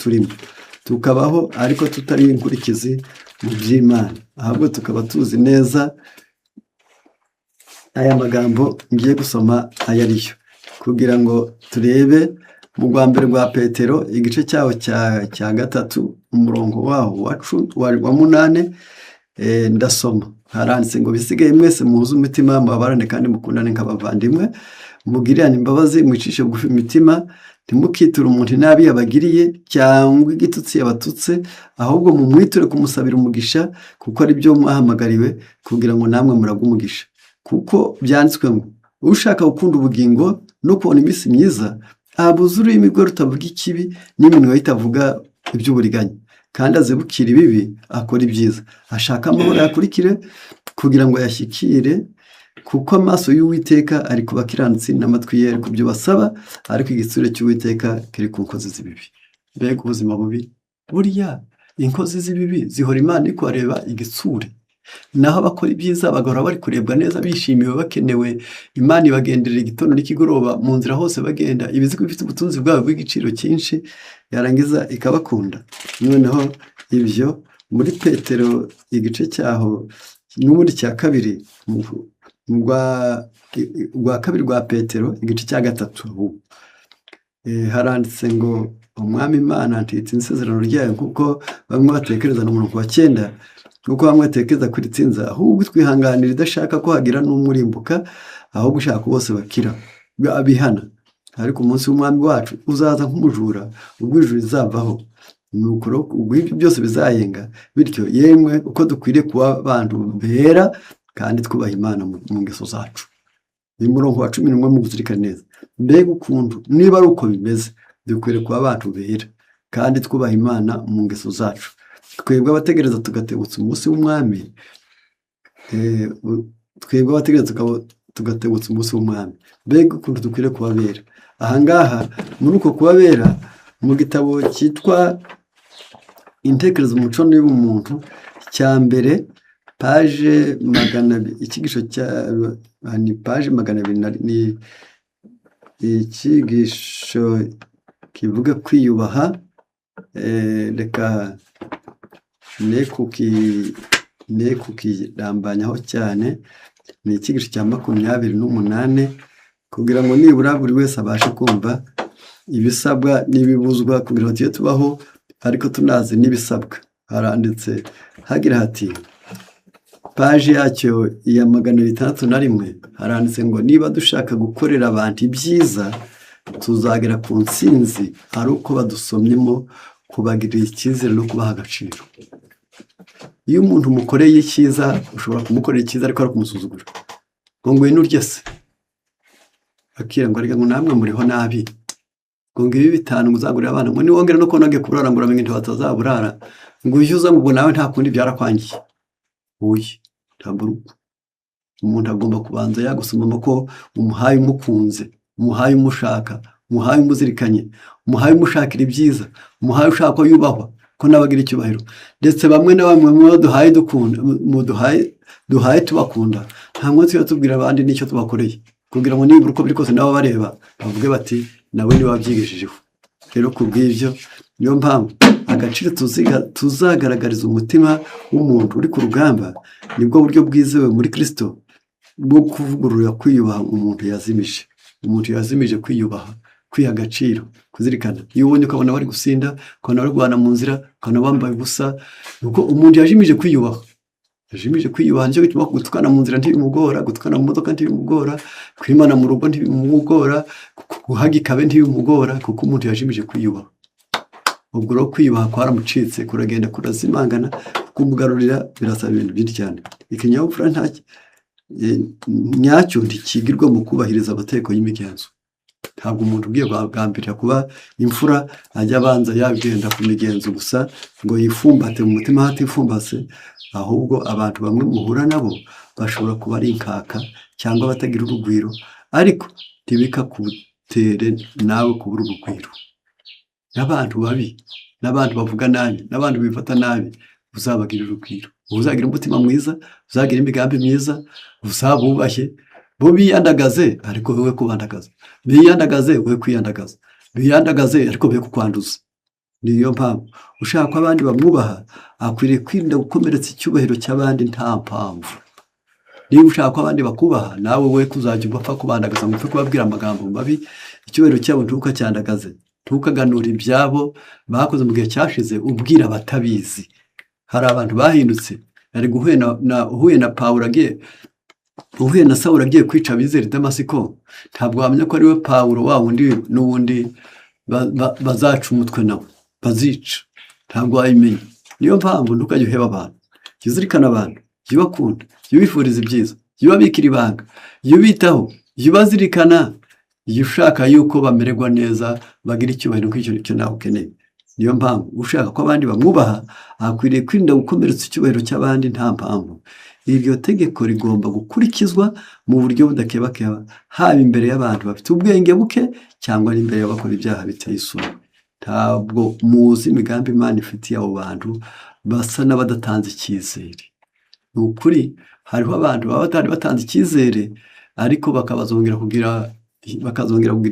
turimo, tukabaho ariko tutari inkurikizi mu by'Imana, ahubwo tukaba tuzi neza aya magambo ngiye gusoma ayo ariyo, kugira ngo turebe mu rwa mbere rwa Petero igice cyaho cya gatatu, umurongo waho wa munane. Ndasoma, haranditse ngo: "Bisigaye mwese muhuze umutima, mubabarane kandi mukundane nk'abavandimwe, mugirirane imbabazi, mwicishe bugufi imitima, ntimukiture umuntu inabi yabagiriye cyangwa igitutsi yabatutse, ahubwo mumwiture kumusabira umugisha, kuko ari byo mwahamagariwe, kugira ngo namwe muragwe umugisha. Kuko byanditswe ngo: 'Ushaka gukunda ubugingo no kubona iminsi myiza, abuze ururimi rwe rutavuga ikibi n'iminwa ye itavuga iby'uburiganya, kandi azibukira ibibi, akora ibyiza, ashaka amahoro yakurikire kugira ngo ayashyikire. Kuko amaso y'Uwiteka ari ku bakiranutsi, n'amatwi ye ari ku byo basaba, ariko igitsure cy'Uwiteka kiri ku nkozi z'ibibi.'" Mbega ubuzima bubi! Burya inkozi z'ibibi zihora Imana iri kubareba igitsure, naho abakora ibyiza bagahora bari kurebwa neza, bishimiwe, bakenewe. Imana ibagenderera igitondo n'ikigoroba, mu nzira hose bagenda, ibizi ko ifite ubutunzi bwabo bw'igiciro cyinshi, yarangiza ikabakunda. Noneho ibyo muri Petero igice cyaho n'ubundi cya kabiri, rwa kabiri rwa Petero igice cya gatatu ahubwo, haranditse ngo: "Umwami Imana ntitsinze isezerano ryayo nk'uko bamwe batekereza," ni umurongo wa cyenda, "nk'uko bamwe batekereza ko iritsinze, ahubwo twihanganira idashaka ko hagira n'umwe urimbuka, ahubwo ushaka ko bose bakira bihana. Ariko umunsi w'Umwami wacu uzaza nk'umujura, ubwo ijuru rizavaho, nuko rero ubwo ibyo byose bizayenga. Bityo yemwe uko dukwiriye kuba abantu bera kandi twubaha Imana mu ngeso zacu." Uyu murongo wa 11 mu kuzirikana neza. Mbega ukuntu niba ari uko bimeze, dukwiriye kuba abantu bera kandi twubaha Imana mu ngeso zacu, twebwe abategereza tugatebutsa umunsi w'Umwami, twebwe abategereza tugatebutsa umunsi w'Umwami. Mbega ukuntu dukwiriye kuba bera! Ahangaha muri uko kuba bera, mu gitabo cyitwa Intekerezo, Umuco n'Ubumuntu cya mbere, page 200, icyigisho cya ni page 200 ni icyigisho kivuga kwiyubaha. Reka ne kukirambanyaho cyane, ni icyigisho cya 28, kugira ngo nibura buri wese abashe kumva ibisabwa n'ibibuzwa, kugira ngo tujye tubaho ariko tunazi n'ibisabwa. Haranditse hagira hati, page yacyo ya 601, haranditse ngo: "Niba dushaka gukorera abantu ibyiza, tuzagera ku ntsinzi ari uko badusomyemo kubagirira icyizere no kubaha agaciro." Iyo umuntu umukoreye icyiza, ushobora kumukorera icyiza ariko ari kumusuzugura, ngo ngwino urye se, akira ngo arega ngo namwe muriho nabi, ngo ngibi bitanu ngo uzagurire abana, ngo niwongera no kubona agiye kuburara, ngo uramenye ntibatazaburara, ngo ujye uza, ngo ubwo nawe nta kundi byarakwangiye. Oya, ntabwo ari uko. Umuntu agomba kubanza yagusomamo ko umuhaye umukunze, umuhaye umushaka, umuhaye umuzirikanye, umuhaye umushakira ibyiza, umuhaye ushaka ko yubahwa, ko nawe agira icyubahiro. Ndetse bamwe na bamwe mu bo duhaye dukunda, mu duhaye, duhaye tubakunda, nta munsi tujya tubwira abandi n'icyo tubakoreye, kugira ngo nibura uko biri kose nabo bareba bavuge bati: "Nawe niwe wabyigishijeho." Rero ku bw'ibyo, niyo mpamvu agaciro tuzagaragariza umutima w'umuntu uri ku rugamba nibwo buryo bwizewe muri Kirisito bwo kuvugurura kwiyubaha umuntu yazimije. Umuntu yazimije kwiyubaha, kwiha agaciro, kuzirikana. Iyo ubonye ukabona bari gusinda, ukabona bari guhana mu nzira, ukabona bambaye ubusa, ni uko umuntu yajimije kwiyubaha. Yajimije kwiyubaha, nicyo gituma gutukana mu nzira ntibimugora, gutukana mu modoka ntibimugora, kwimana mu rugo ntibimugora, guhagika abe ntibimugora, kuko umuntu yajimije kwiyubaha. Ubwo rero kwiyubaha kwaramucitse, kuragenda kurazimangana, kumugarurira birasaba ibintu byinshi cyane. Ikinyabupfura nyacyo ntikigirwa mu kubahiriza amategeko y'imigenzo. Ntabwo umuntu ugiye kugambirira kuba imfura ajya abanza yagenda ku migenzo gusa ngo yifumbate mu mutima hatifumbase, ahubwo abantu bamwe muhura nabo bashobora kuba ari inkaka cyangwa batagira urugwiro, ariko ntibikakutere nawe kubura urugwiro. N'abantu babi, n'abantu bavuga nabi, n'abantu bifata nabi, uzabagirira urugwiro, uzagira umutima mwiza, uzagira imigambi myiza, uzabubahe. Bo biyandagaze ariko wowe kubandagaza, biyandagaze wowe kwiyandagaza, biyandagaze ariko be kukwanduza. Niyo mpamvu ushaka ko abandi bamwubaha akwiriye kwirinda gukomeretsa icyubahiro cy'abandi nta mpamvu. Niba ushaka ko abandi bakubaha, nawe we kuzajya upfa kubandagaza ngo upfe kubabwira amagambo mabi, icyubahiro cyabo ntukacyandagaze, ntukaganure ibyabo bakoze mu gihe cyashize ubwira abatabizi. Hari abantu bahindutse, ari uhuye na Pawulo agiye, uhuye na Sawuli agiye kwica abizera i Damasiko, ntabwo wamenya ko ari we Pawulo wa wundi n'uwundi bazaca umutwe nawe bazica, ntabwo wabimenya. Niyo mpamvu ntukajye uheba abantu, jya uzirikana abantu, jya ubakunda, jya ubifuriza ibyiza, jya ubabikira ibanga, jya ubitaho, jya ubazirikana, jya ushaka yuko bamererwa neza, bagira icyubahiro nk'icyo nicyo nawe ukeneye. Niyo mpamvu ushaka ko abandi bamwubaha akwiriye kwirinda gukomeretsa icyubahiro cy'abandi nta mpamvu. Iryo tegeko rigomba gukurikizwa mu buryo budakebakeba, haba imbere y'abantu bafite ubwenge buke cyangwa n'imbere y'abakora ibyaha biteye isoni. Ntabwo muzi imigambi Imana ifitiye abo bantu basa n'abadatanze icyizere. Ni ukuri hariho abantu baba batari batanze icyizere, ariko bakazongera kugira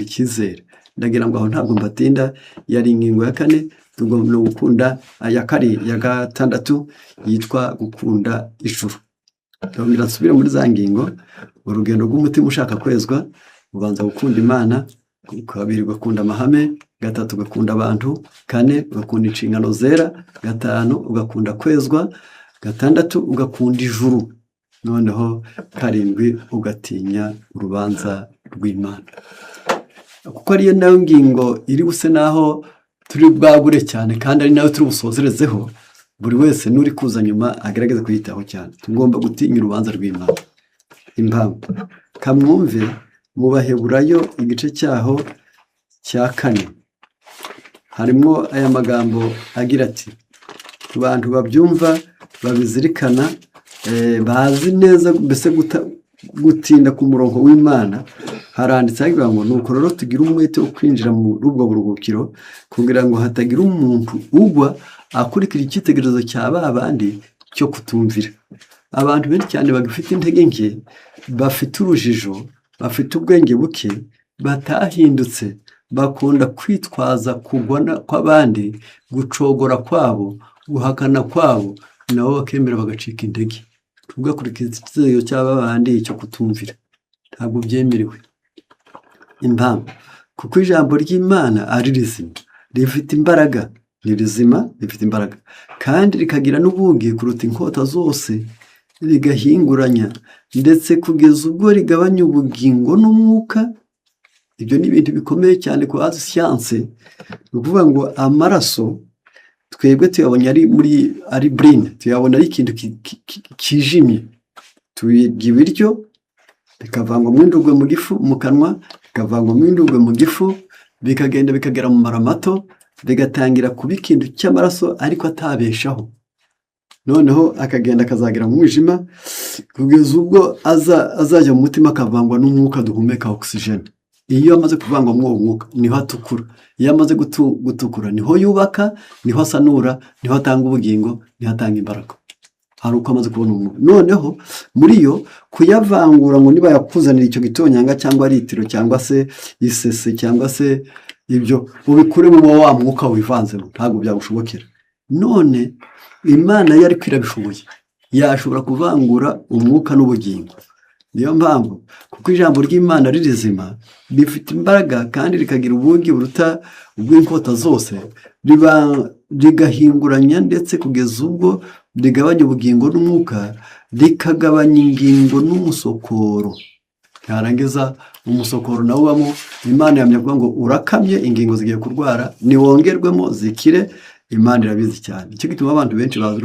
icyizere. Ndagira ngo aho ntabwo mbatinda, yari ingingo ya kane, tugomba gukunda ya gatandatu yitwa gukunda ijuru. Ndongera nsubire muri za ngingo, urugendo rw'umutima ushaka kwezwa, ubanza gukunda Imana, kabiri ugakunda amahame, gatatu ugakunda abantu, kane ugakunda inshingano zera, gatanu ugakunda kwezwa, gatandatu ugakunda ijuru, noneho karindwi ugatinya urubanza rw'Imana. Kuko ariyo nayo ngingo iri buse naho turi bwagure cyane, kandi ari nayo turi busozerezeho, buri wese n'uri kuza nyuma agerageze kuyitaho cyane. Tugomba gutinya urubanza rw'Imana. Impamvu kamwumve mu Baheburayo igice cyaho cya 4 harimo aya magambo agira ati: ku bantu babyumva babizirikana, bazi neza mbese gutinda ku murongo w'Imana, haranditse hagira ngo nuko rero tugira umwete wo kwinjira muri ubwo buruhukiro, kugira ngo hatagira umuntu ugwa akurikira icyitegererezo cya ba bandi cyo kutumvira. Abantu benshi cyane bagifite intege nke, bafite urujijo, bafite ubwenge buke, batahindutse, bakunda kwitwaza kugwa kw'abandi, gucogora kwabo, guhakana kwabo, nabo bakemera bagacika intege. Tugakurikiza icyitegererezo cy'aba bandi cyo kutumvira, ntabwo byemerewe. Impamvu kuko ijambo ry'Imana ari rizima, rifite imbaraga, ni rizima, rifite imbaraga, kandi rikagira n'ubugi kuruta inkota zose, rigahinguranya ndetse kugeza ubwo rigabanya ubugingo n'umwuka. Ibyo ni ibintu bikomeye cyane ku bazi siyanse. Ni ukuvuga ngo amaraso twebwe tuyabonye ari burine, tuyabona ari ikintu kijimye. Turya ibiryo bikavangwamo indurwe mu gifu, mu kanwa, bikavangwamo indurwe mu gifu, bikagenda bikagera mu mara mato, bigatangira kuba ikintu cy'amaraso ariko atabeshaho. Noneho akagenda akazagera mu mwijima, kugeza ubwo azajya mu mutima akavangwa n'umwuka duhumeka oxygen. Iyo amaze kuvangwamo uwo mwuka niho atukura. Iyo amaze gutukura niho yubaka, niho asanura, niho atanga ubugingo, niho atanga imbaraga. Hari uko amaze kubona umwuka. Noneho muri yo kuyavangura ngo niba yakuzanira icyo gitonyanga cyangwa litiro cyangwa se isese cyangwa se ibyo ubikuremo wa mwuka wivanzemo, ntabwo byagushobokera. None Imana yo ariko irabishoboye, yashobora kuvangura umwuka n'ubugingo. Niyo mpamvu kuko ijambo ry'Imana ari rizima, rifite imbaraga kandi rikagira ubugi buruta ubw'inkota zose, rigahinguranya ndetse kugeza ubwo rigabanya ubugingo n'umwuka, rikagabanya ingingo n'umusokoro. Yarangiza umusokoro nawo ubamo, Imana yamye kuvuga ngo urakamye, ingingo zigiye kurwara, niwongerwemo zikire. Imana irabizi cyane. Icyo gituma abantu benshi bazi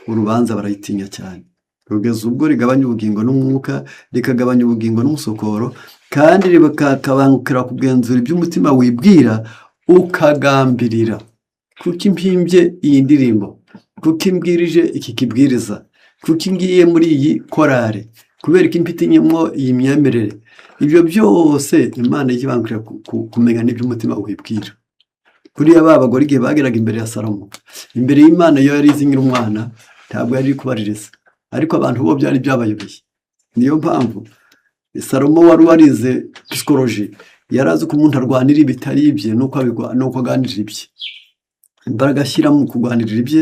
urubanza barayitinya cyane, kugeza ubwo rigabanya ubugingo n'umwuka, rikagabanya ubugingo n'umusokoro, kandi rikakabangukira kugenzura iby'umutima wibwira ukagambirira. Kuko impimbye iyi ndirimbo, kuko imbwirije iki kibwiriza, kuko ngiye muri iyi korale, kubera ko impitinyemo iyi myemerere, ibyo byose Imana ikibangukira kumenya n'iby'umutima wibwira. Kuriya ba bagore igihe bageraga imbere ya Salomo, imbere y'Imana iyo yari izi nyir'umwana ntabwo yari kubaririza, ariko abantu bo byari byabayobeye. Niyo mpamvu Salomo wari warize psychology yari azi ko umuntu arwanira ibitari ibye nuko aganirira ibye. Imbaraga ashyira mu kurwanirira ibye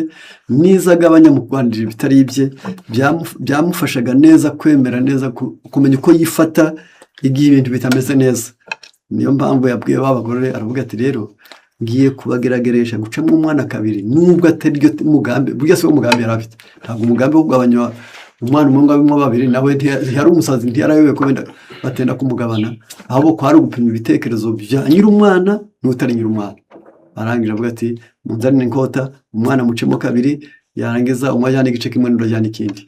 n'izo agabanya mu kurwanirira ibitari ibye byamufashaga neza kwemera neza, kumenya uko yifata igihe ibintu bitameze neza. Niyo mpamvu yabwiye ba bagore, aravuga ati: "Rero ngiye kubagerageresha gucamo umwana kabiri," nubwo atari ryo mugambi. Burya si wo mugambi yari afite. Ntabwo umugambi wo kugabanya umwana umwe ngo abemo babiri, nawe ntiyari umusazi, ntiyarayobewe ko wenda batenda kumugabana, ahubwo kwari ugupima ibitekerezo bya nyir'umwana n'utari nyir'umwana. Arangije avuga ati: "Munzanire inkota, umwana mucemo kabiri." Yarangiza umwe ajyana igice kimwe, n'undi ajyana ikindi.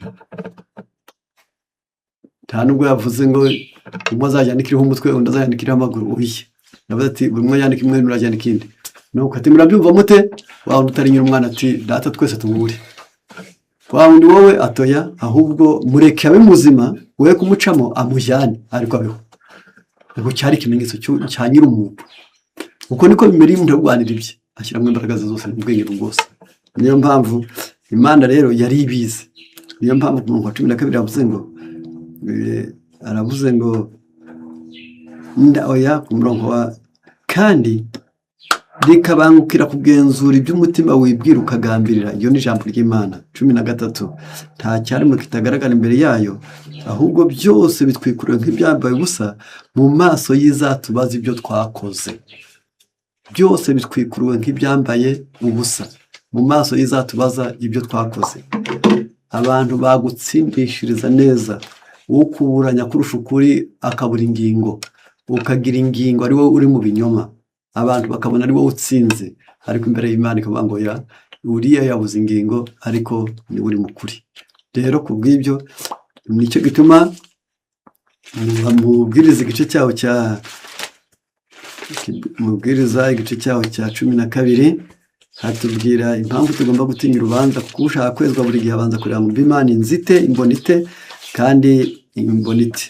Nta nubwo yavuze ngo umwe azajyana ikiriho umutwe, undi azajyana ikiriho amaguru. Oya, yavuze ati: "Buri umwe ajyana kimwe, n'undi ajyana ikindi." Nuko ati: "Murabyumva mute?" Wa wundi utari nyir'umwana ati: "Data, twese tumubure." Wa wundi wowe atoya, ahubwo mureke abe muzima, we kumucamo, amujyane ariko abeho. Ubwo cyari ikimenyetso cya nyir'umuntu. Uko niko bimera iyo umuntu arwanira ibye, ashyiramo imbaraga ze zose n'ubwenge bwose. Niyo mpamvu Imana rero yari ibizi. Niyo mpamvu ku murongo wa 12 yavuze ngo aravuze ngo oya, ku murongo wa kandi rikabangukira kugenzura iby'umutima wibwira ukagambirira. Iryo ni ijambo ry'Imana. 13: nta cyaremwe kitagaragara imbere yayo, ahubwo byose bitwikuriwe nk'ibyambaye ubusa mu maso y'izatubaza ibyo twakoze. Byose bitwikuriwe nk'ibyambaye ubusa mu maso y'izatubaza ibyo twakoze. Abantu bagutsindishiriza neza, ukuburanya kurusha ukuri akabura ingingo, ukagira ingingo ari wowe uri mu binyoma, abantu bakabona ari wowe utsinze, ariko imbere y'Imana ikavuga ngo: "Ya, uriya yabuze ingingo, ariko niwe uri mu kuri." Rero ku bw'ibyo nicyo gituma mubwiriza igice cyaho cya Mubwiriza, igice cyaho cya 12, hatubwira impamvu tugomba gutinya urubanza, kuko ushaka kwezwa buri gihe abanza kureba ngo: "Imana inzite, imbona ite, kandi imbona ite?"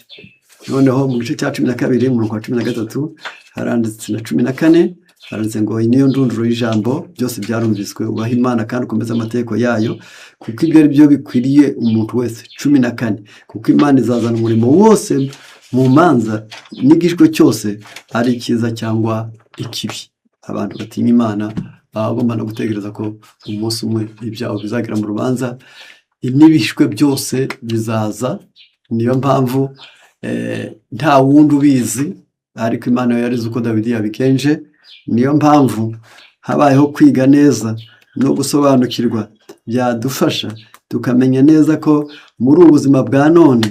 Noneho mu gice cya 12, umurongo wa 13 haranditse, na 14 haranditse ngo: "Iyi niyo ndunduro y'ijambo, byose byarumviswe: ubahe Imana kandi ukomeze amategeko yayo, kuko ibyo ari byo bikwiriye umuntu wese." 14: kuko Imana izazana umurimo wose mu manza, n'igishwe cyose, ari icyiza cyangwa ikibi. Abantu batinya Imana baba bagomba no gutekereza ko umunsi umwe ibyago bizagera mu rubanza, n'ibishwe byose bizaza. Niyo mpamvu nta wundi ubizi, ariko Imana yo yarizi uko Dawidi yabigenje. Niyo mpamvu habayeho kwiga neza no gusobanukirwa, byadufasha tukamenya neza ko muri ubu buzima bwa none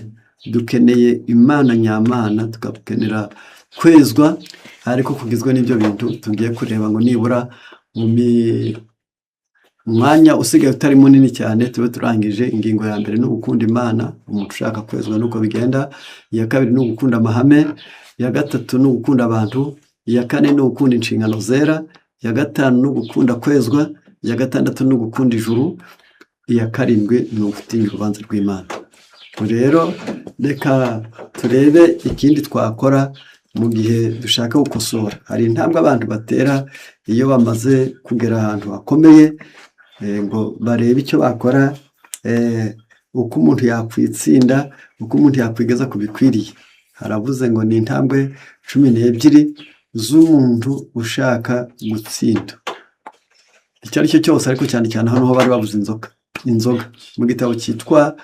dukeneye Imana nyamana, tugakenera kwezwa, ariko kugizwe n'ibyo bintu tugiye kureba, ngo nibura mu mwanya usigaye utari munini cyane tube turangije. Ingingo ya mbere ni ugukunda Imana. Umuntu ushaka kwezwa nuko bigenda. Iya kabiri ni ugukunda amahame. Iya gatatu ni ugukunda abantu. Iya kane ni ugukunda inshingano zera. Iya gatanu ni ugukunda kwezwa. Iya gatandatu ni ugukunda ijuru. Iya karindwi ni ugutinya urubanza rw'Imana. Rero reka turebe ikindi twakora mu gihe dushaka gukosora. Hari intambwe abantu batera iyo bamaze kugera ahantu hakomeye, ngo barebe icyo bakora, uko umuntu yakwitsinda, uko umuntu yakwigeza ku bikwiriye. Haravuze ngo ni intambwe 12 z'umuntu ushaka gutsinda icyo ari cyo cyose, ariko cyane cyane hano ho bari babuze inzoga. Inzoga, mu gitabo cyitwa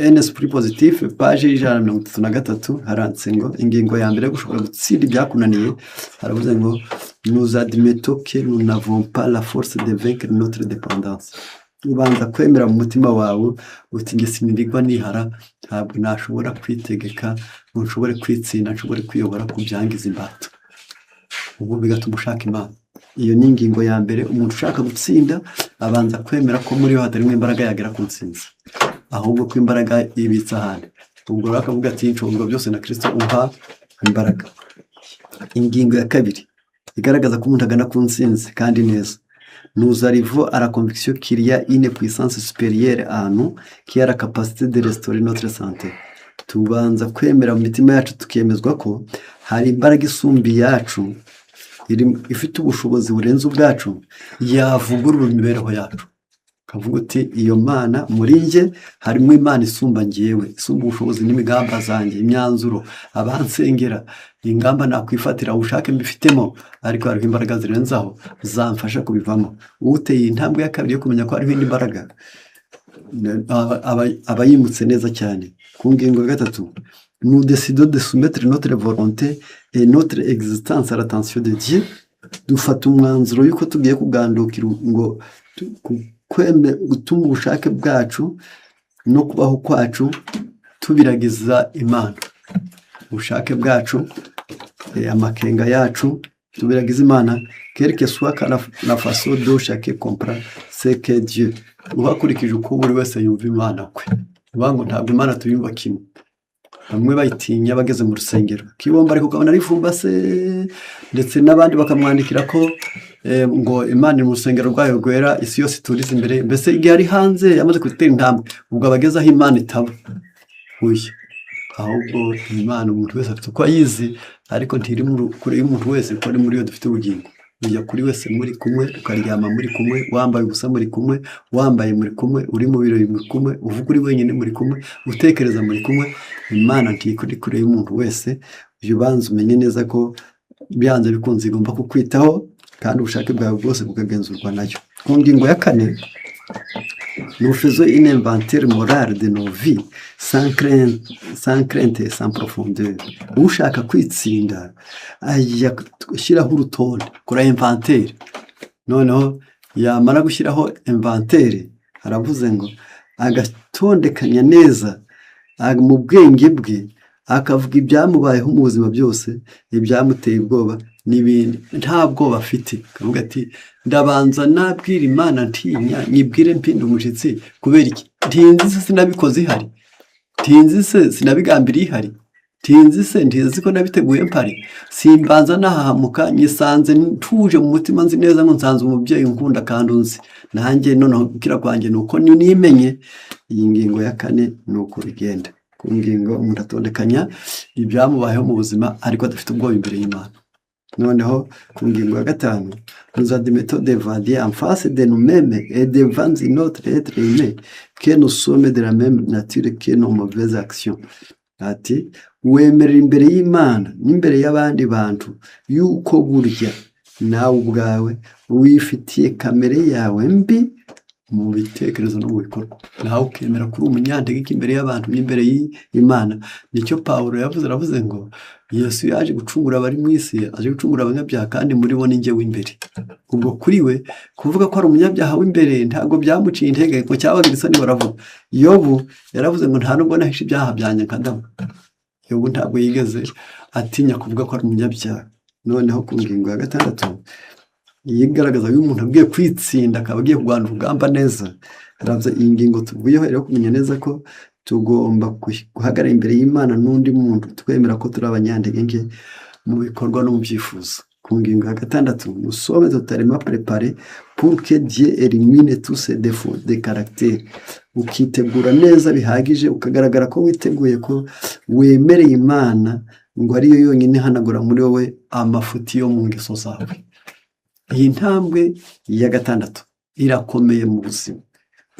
Un esprit positif, page y'133, haranditse ngo ingingo ya mbere yo gushobora gutsinda ibyakunaniye, haravuze ngo: "Nous admettons que nous n'avons pas la force de vaincre notre dépendance." Ubanza kwemera mu mutima wawe uti: "Njye sinirirwa nihara, ntabwo nashobora kwitegeka ngo nshobore kwitsinda, nshobore kwiyobora ku byangiza imbata." Ubwo bigatuma ushaka Imana. Iyo ni ingingo ya mbere. Umuntu ushaka gutsinda abanza kwemera ko muri we hatarimo imbaraga yagera ku ntsinzi, ahubwo ko imbaraga ibitse ahandi. Ubwo rero akavuga ati: "Nshobozwa byose na Kirisito umpa imbaraga." Ingingo ya kabiri igaragaza ko umuntu agana ku ntsinzi kandi neza: nous arrivons à la conviction qu'il y a une puissance supérieure à nous qui a la capacité de restaurer notre santé. Tubanza kwemera mu mitima yacu, tukemezwa ko hari imbaraga isumba iyacu, ifite ubushobozi burenze ubwacu, yavugurura imibereho yacu. Ukavuga uti iyo Mana muri njye harimo Imana isumba njyewe, isumba ubushobozi n'imigamba zanjye, imyanzuro, abansengera, ingamba nakwifatira, ubushake mbifitemo, ariko hariho imbaraga zirenzaho zamfasha kubivamo. Uteye intambwe ya kabiri yo kumenya ko hariho indi mbaraga aba yimutse neza cyane. Ku ngingo ya gatatu, nous décidons de soumettre notre volonté et notre existence à l'attention de Dieu. Dufata umwanzuro y'uko tugiye kugandukira ngo gutuma ubushake bwacu no kubaho kwacu tubiragiza Imana. Ubushake bwacu, amakenga yacu, tubiragiza Imana. Quelle que soit la façon dont chacun comprend ce que Dieu, uhakurikije uko buri wese yumva Imana kwe. Uvuga ngo ntabwo Imana tuyumva kimwe. Bamwe bayitinya bageze mu rusengero, kibomba ariko ukabona arifumbase, ndetse n'abandi bakamwandikira ko ngo Imana iri mu rusengero rwayo rwera, isi yose iturize imbere. Mbese igihe ari hanze yamaze gutera intambwe, ubwo aba ageze aho Imana itaba. Oya, ahubwo Imana umuntu wese afite uko ayizi, ariko ntiri kure y'umuntu wese, kuko ari muri yo dufite ubugingo. Ujya kuri wese muri kumwe, ukaryama muri kumwe, wambaye ubusa muri kumwe, wambaye muri kumwe, uri mu birori muri kumwe, uvuga uri wenyine muri kumwe, utekereza muri kumwe. Imana ntikuri kure y'umuntu wese. Ujya ubanza umenye neza ko byanze bikunze igomba kukwitaho, kandi ubushake bwawe bwose bukagenzurwa nayo. Ku ngingo ya kane, nous faisons une inventaire morale de nos vies sans crainte, sans crainte et sans profondeur. Ushaka kwitsinda ajya gushyiraho urutonde, kora inventaire. Noneho yamara gushyiraho inventaire, aravuze ngo agatondekanya neza mu bwenge bwe, akavuga ibyamubayeho mu buzima byose, ibyamuteye ubwoba n'ibindi, nta bwoba afite. Akavuga ati ndabanza nabwira Imana ntinya, nyibwire mpinda umushyitsi. Kubera iki? Ntinzi se sinabikoze ihari? Ntinzi se sinabigambiriye ihari? Ntinzi se ntizi ko nabiteguye mpari? Simbanza nahahamuka, nyisanze ntuje mu mutima, nzi neza ngo nsanze umubyeyi unkunda kandi unzi nanjye. Noneho gukira kwanjye ni uko nimenye. Iyi ngingo ya kane ni uko bigenda. Ku ngingo umuntu atondekanya ibyamubayeho mu buzima, ariko adafite ubwoba imbere y'Imana. Noneho ku ngingo ya gatanu, nous admettons devant Dieu, en face de nous-mêmes et devant notre être humain, que nous sommes de la même nature que nos mauvaises actions. Ati wemerera imbere y'Imana n'imbere y'abandi bantu yuko burya nawe ubwawe wifitiye kamere yawe mbi mu bitekerezo no mu bikorwa, nawe ukemera kuri umunyantege imbere y'abantu n'imbere y'Imana. Nicyo Pawulo yavuze, aravuze ngo Yesu yaje gucungura abari mu isi, aje gucungura abanyabyaha, kandi muri bo ni njye w'imbere. Ubwo kuri we kuvuga ko ari umunyabyaha w'imbere ntabwo byamuciye intege ngo cyabaga isoni. Baravuga Yobu yaravuze ngo nta nubwo nahishe ibyaha byanjye nka Adamu. Yobu ntabwo yigeze atinya kuvuga ko ari umunyabyaha. Noneho ku ngingo ya gatandatu, iyi igaragaza iyo umuntu agiye kwitsinda, akaba agiye kurwana urugamba neza. Haravuze iyi ngingo tuvuyeho rero, kumenya neza ko tugomba guhagarara imbere y'Imana n'undi muntu twemera ko turi abanyantege nke mu bikorwa no mu byifuzo. Ku ngingo ya gatandatu, nous sommes totalement préparés pour que Dieu élimine tous ces défauts de caractère. Ukitegura neza bihagije, ukagaragara ko witeguye, ko wemereye Imana ngo ariyo yonyine ihanagura muri wowe amafuti yo mu ngeso zawe. Iyi ntambwe ya gatandatu irakomeye mu buzima,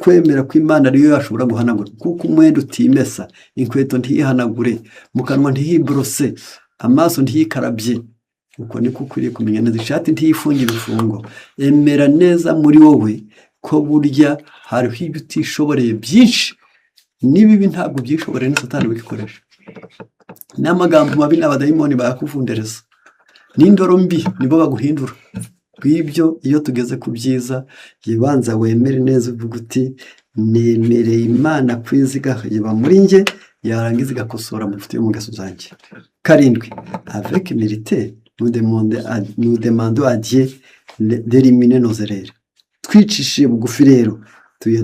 kwemera ko Imana ariyo yashobora guhanagura, kuko umwenda utimesa, inkweto ntiyihanagure, mu kanwa ntihiborose, amaso ntiyikarabye, uko niko ukwiriye kumenya neza. Ishati ntiyifunge ibifungo. Emera neza muri wowe ko burya hariho ibyo utishoboreye byinshi, n'ibibi ntabwo ubyishoboreye, ni Satani ubikoresha, n'amagambo mabi n'abadayimoni bayakuvundereza, n'indoro mbi nibo baguhindura. Bw'ibyo iyo tugeze ku byiza, yibanza wemere neza, uvuga uti nemereye Imana kwiziga iba muri njye, yarangiza igakosora amafuti yo mu ngeso zanjye. Karindwi, avec humilité nous demandons à Dieu d'éliminer nos erreurs. Twicishije bugufi rero, tujya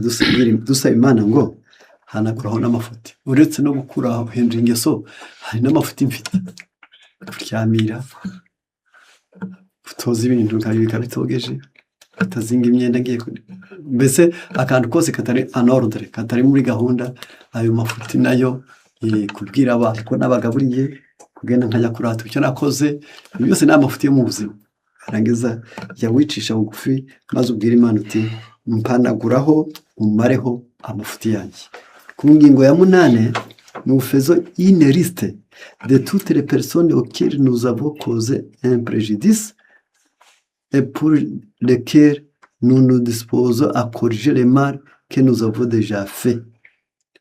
dusaba Imana ngo hanaguraho n'amafuti. Uretse no gukuraho, guhindura ingeso, hari n'amafuti mfite: kuryamira, kutoza ibintu nkabibika bitogeje, kutazinga imyenda ngiye, mbese akantu kose katari en ordre, katari muri gahunda. Ayo mafuti nayo, kubwira abantu ko nabagaburiye, kugenda nkajya kurata icyo nakoze, ibi byose ni amafuti yo mu buzima. Arangiza jya wicisha bugufi maze ubwire Imana uti mpanaguraho umareho amafuti yanjye. Ku ngingo ya munane, nous faisons une liste de toutes les personnes auxquelles nous avons causé un préjudice et pour lesquelles nous nous disposons à corriger le mal que nous avons déjà fait.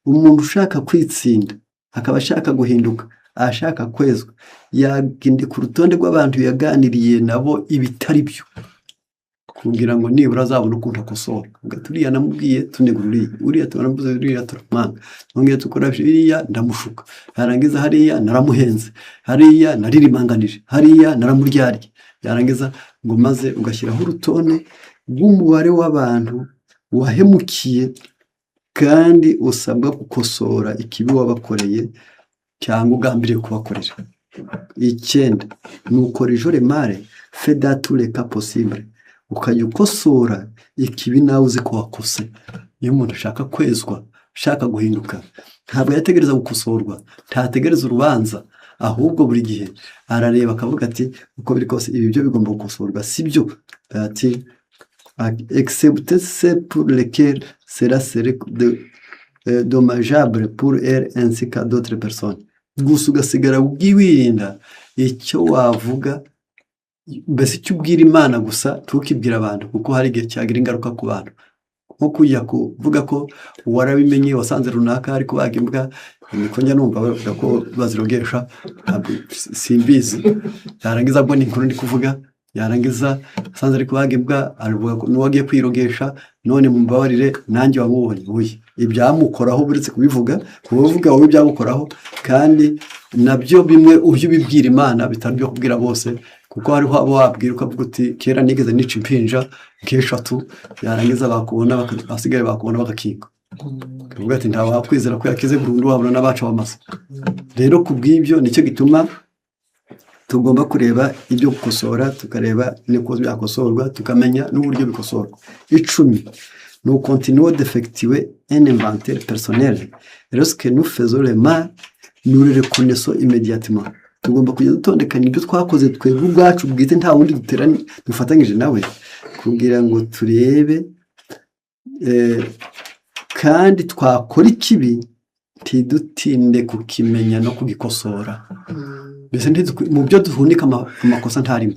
Umuntu ushaka kwitsinda, akaba ashaka guhinduka, ashaka kwezwa, yagenda ku rutonde rw'abantu yaganiriye nabo ibitari byo, kugira ngo nibura azabone ukuntu akosora. Uvuga ati uriya namubwiye tunegura uriya, uriya turamubuze, uriya turamwanga, twongeye tukora iriya ndamushuka, yarangiza hariya naramuhenze, hariya naririmanganije, hariya naramuryarye. Yarangiza ngo maze ugashyiraho urutonde rw'umubare w'abantu wahemukiye kandi usabwa gukosora ikibi wabakoreye cyangwa ugambiriye kubakorera. Icyenda, nous corrigeons le mal fait dans tous les cas possibles. Ukajya ukosora ikibi nawe uzi ko wakose. Iyo umuntu ashaka kwezwa, ashaka guhinduka, ntabwo yategereza gukosorwa, ntategereza urubanza, ahubwo buri gihe arareba akavuga ati uko biri kose ibi byo bigomba gukosorwa, si byo? Ati excepté ceux pour lesquels cela serait dommageable pour elle ainsi qu'à d'autres personnes. Gusa ugasigara wirinda icyo wavuga, mbese icyo ubwira Imana gusa ntukibwire abantu, kuko hari igihe cyagira ingaruka ku bantu, nko kujya kuvuga ko warabimenye, wasanze runaka ari kubaga imbwa. Niko njya numva bavuga ko bazirogesha, ntabwo simbizi. Yarangiza mbona inkuru ndi kuvuga, yarangiza asanze ari kubaga imbwa, aravuga ko n'uwo agiye kwirogesha, none mumbabarire nanjye wamubonye uye ibyamukoraho, uretse kubivuga kubivuga wowe ibyamukoraho, kandi nabyo bimwe ujye ubibwira Imana, bitari ibyo kubwira bose, kuko hariho abo wabwira ukavuga uti kera nigeze nica impinja nk'eshatu, yarangiza bakubona basigaye bakubona bagakinga, ukavuga ati ntawe wakwizera ko yakize burundu, wabona n'abaca b'amasa. Rero ku bw'ibyo nicyo gituma tugomba kureba ibyo gukosora, tukareba n'uko byakosorwa, tukamenya n'uburyo bikosorwa. 10, nous continuons d'effectuer un inventaire personnel. Lorsque nous faisons le mal, nous le reconnaissons immédiatement. Tugomba kujya dutondekanya ibyo twakoze twebwe ubwacu bwite, nta wundi duteranye dufatanyije nawe, kugira ngo turebe kandi twakora ikibi ntidutinde kukimenya no kugikosora. Mbese mu byo duhunika amakosa ntarimo,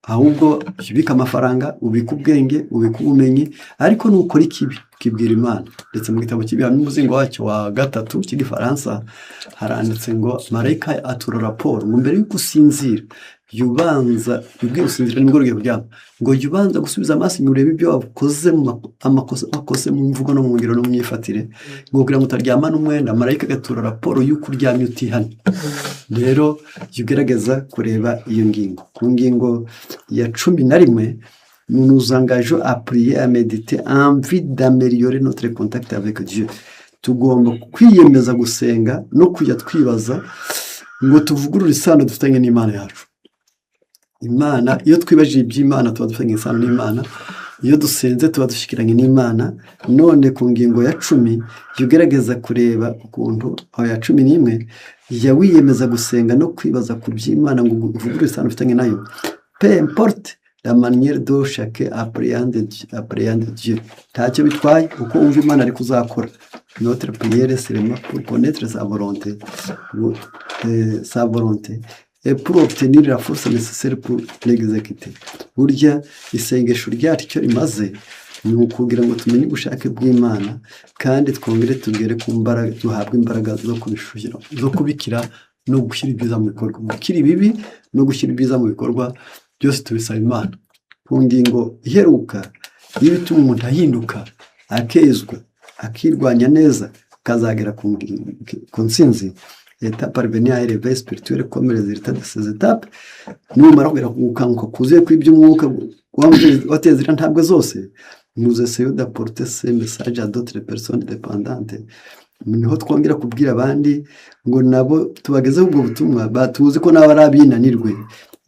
ahubwo ubika amafaranga, ubika ubwenge, ubika ubumenyi, ariko nukora ikibi ukibwira Imana. Ndetse mu gitabo cy'Ibihamya, umuzingo wacyo wa gatatu cy'Igifaransa, haranditse ngo marayika atura raporo ngo mbere y'uko usinzira jya ubanza, ubwiye gusinzira nimugoroba ugiye kuryama, ngo jya ubanza gusubiza amaso inyuma urebe ibyo wakoze mu amakosa wakoze mu mvugo no mu ngiro no mu myifatire, ngo kugira ngo utaryama n'umwenda, marayika agatura raporo y'uko uryamye utihannye. Rero jya ugerageza kureba iyo ngingo. Ku ngingo ya 11, nous nous engageons à prier, à méditer en vue d'améliorer notre contact avec Dieu. Tugomba kwiyemeza gusenga no kujya twibaza ngo tuvugurure isano dufitanye n'Imana yacu. Imana, iyo twibajije iby'Imana tuba dufitanye isano n'Imana, iyo dusenze tuba dushyikiranye n'Imana. None ku ngingo ya 10, jya ugerageza kureba ukuntu, aho ya 11, jya wiyemeza gusenga no kwibaza ku by'Imana ngo uvugurure isano ufitanye nayo, peu importe la manière dont chacun appréhende Dieu. Ntacyo bitwaye uko wumva Imana ariko uzakora. Notre prière seulement pour connaître sa volonté, sa volonté et pour obtenir la force nécessaire pour l'exécuter. Burya isengesho ryacu icyo rimaze ni ukugira ngo tumenye ubushake bw'Imana, kandi twongere tugere ku mbaraga, duhabwe imbaraga zo kubishyira, zo kubikira no gushyira ibyiza mu bikorwa. Gukira ibibi no gushyira ibyiza mu bikorwa, byose tubisaba Imana. Ku ngingo iheruka y'ibituma umuntu ahinduka, akezwa, akirwanya neza, akazagera ku ntsinzi, étape parvenir à élever spirituel comme résultat de ces étapes, numara kugera ku gukanguka kuzuye kw'iby'umwuka, wateze ziriya ntambwe zose, nous essayons d'apporter ce message à d'autres personnes dépendantes. Niho twongera kubwira abandi ngo nabo tubagezeho ubwo butumwa, batuzi ko nabo ari abinanirwe.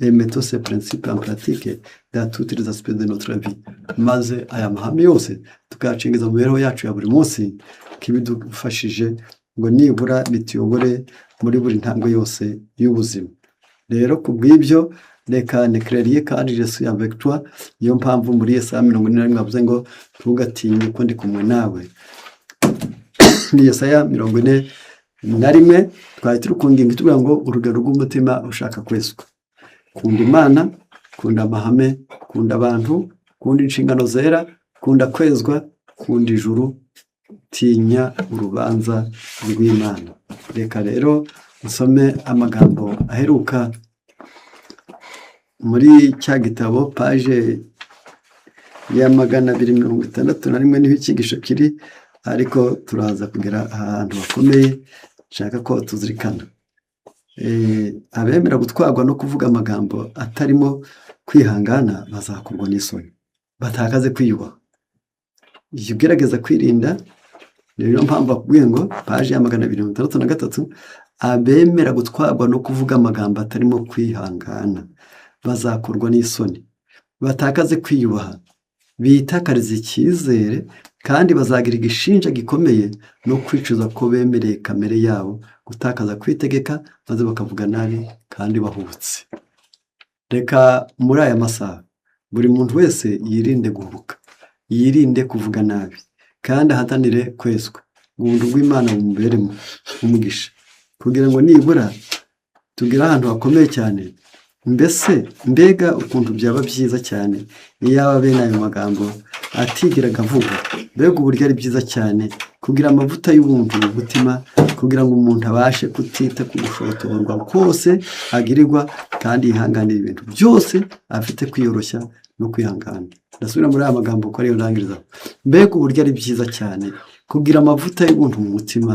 Et mettons ces principes en pratique dans tous les aspects de notre vie. Maze aya mahame yose tukayacengeza mu mibereho yacu ya buri munsi, kibidufashije ngo nibura bituyobore muri buri ntambwe yose y'ubuzima. Rero ku bw'ibyo Reka ne crains rien car je suis avec toi. Niyo mpamvu muri Yesaya 41 avuze ngo ntugatinye ko ndi kumwe nawe. Ni Yesaya 41. Twari turi ku ngingo itubwira ngo urugero rw'umutima ushaka kwezwa: kunda Imana, kunda amahame, kunda abantu, kunda inshingano zera, kunda kwezwa, kunda ijuru, tinya urubanza rw'Imana. Reka rero nsome amagambo aheruka muri cya gitabo, page ya 261 niho icyigisho kiri, ariko turaza kugera ahantu hakomeye nshaka ko tuzirikana. Abemera gutwarwa no kuvuga amagambo atarimo kwihangana bazakorwa n'isoni, batakaze kwiyubaha. Iyo ugerageza kwirinda, niyo mpamvu bakubwiye ngo page ya 263: abemera gutwarwa no kuvuga amagambo atarimo kwihangana bazakorwa n'isoni, batakaze kwiyubaha, bitakariza icyizere, kandi bazagira igishinja gikomeye no kwicuza ko bemereye kamere yabo gutakaza kwitegeka, maze bakavuga nabi kandi bahubutse. Reka muri aya masaha buri muntu wese yirinde guhubuka, yirinde kuvuga nabi, kandi ahatanire kwezwa. Ubuntu bw'Imana bumuberemo umugisha, kugira ngo nibura tugere ahantu hakomeye cyane. Mbese mbega ukuntu byaba byiza cyane iyaba bene ayo magambo atigeraga avugwa! Mbega uburyo ari byiza cyane kugira amavuta y'ubuntu mu mutima, kugira ngo umuntu abashe kutita ku gushotorwa kose agirirwa, kandi yihanganira ibintu byose afite kwiyoroshya no kwihangana. Ndasubira muri aya magambo ko ariyo ndangiriza. Mbega uburyo ari byiza cyane kugira amavuta y'ubuntu mu mutima,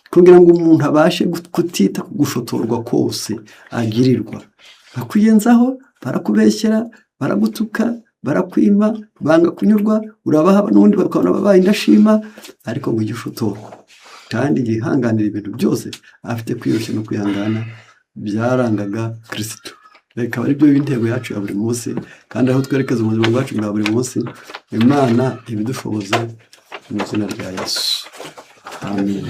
kugira ngo umuntu abashe kutita ku gushotorwa kose agirirwa. Bakwiyenzaho, barakubeshyera, baragutuka, barakwima, banga kunyurwa, urabaha n'ubundi bakabona babaye indashima, ariko ngo ujye ushotorwa kandi yihanganira ibintu byose afite kwiyoroshya no kwihangana byarangaga Kirisitu. Bikaba ari byo intego yacu ya buri munsi, kandi aho twerekeza ubuzima bwacu bwa buri munsi. Imana ibidushoboze mu izina rya Yesu, amen.